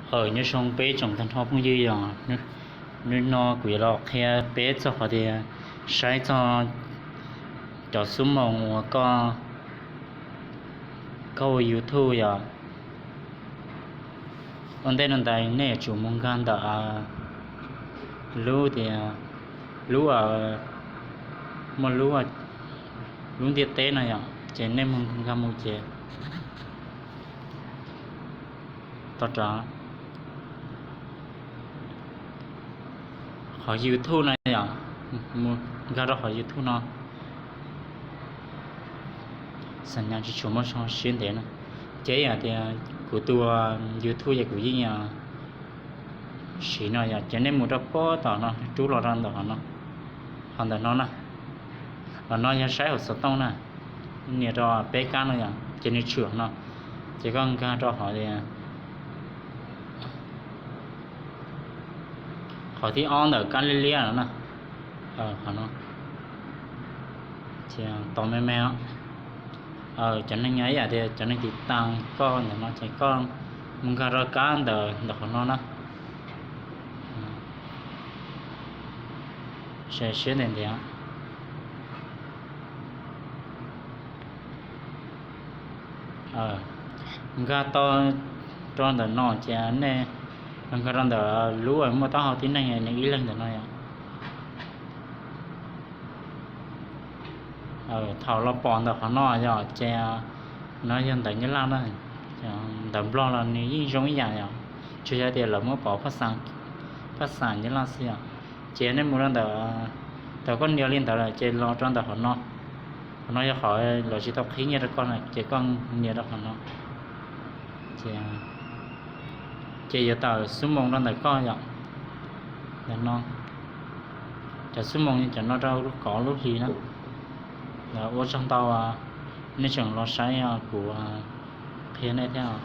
Aws, nyob zoo peb tsoom tag nrho phooj ywg yom. Hnub no kuv yuav los qhia peb txog qhov tias saib txog cov xub moos uas koj, koj ua YouTube yom. Ua ntej no ntag nej yuav tsum mus nkag ntawm lub tias, lub, muaj lub, lub ntiaj teb no yom, ces nej mus nkag mus ces tau rau qhov YouTube no yom, mus nkag rau qhov YouTube no. Xam nyas tsis tshua muaj zoo siab ntev no. Ces yog tias kuv tus YouTube ces kuv yeej siv no yom, ces nej mus rau pem tom no, rub los rau ntawm qhov no, qhov ntawm no na. Qhov no yog saib hauv xov tooj na, nias rau peb kab no yom, ces nws tshwm no, ces koj nkag rau qhov tias, qhov thib ob ntawm kab liab liab no na. Qhov no ces tos me me os. Cov neeg, ib yam tias cov neeg tiv tas koj ntawm no ces koj mus nkag rau kab ntawm, ntawm qhov no na. Saib siab ntev ntev. Nkag tau rau ntawm no ces nej nkag rau ntawm lub muaj taub hau tib neeg nws ib leeg ntawm no yom. Thaum los pom ntawm qhov no yom, ces no yog ntawv Nyab Laj na, ntawv Nplog los nws yeej zoo ib yam yom, tsuas yog tias lawv muab pov phaj xam Nyab Laj xwb yom. Ces nej mus rau ntawm, thaum koj nias li ntawd lawm ces los rau ntawm qhov no. Qhov no yog qhov lawv tsis tau qhib nyiaj rau koj na, ces koj nias rau qhov no. Ces yuav tawm xub moos rau ntawm koj yom. Ntawm no, cov xub moos cov no rau kov lub hlis na. Ua tsaug ntau, nej tseem los saib kuv qhia nej thiab.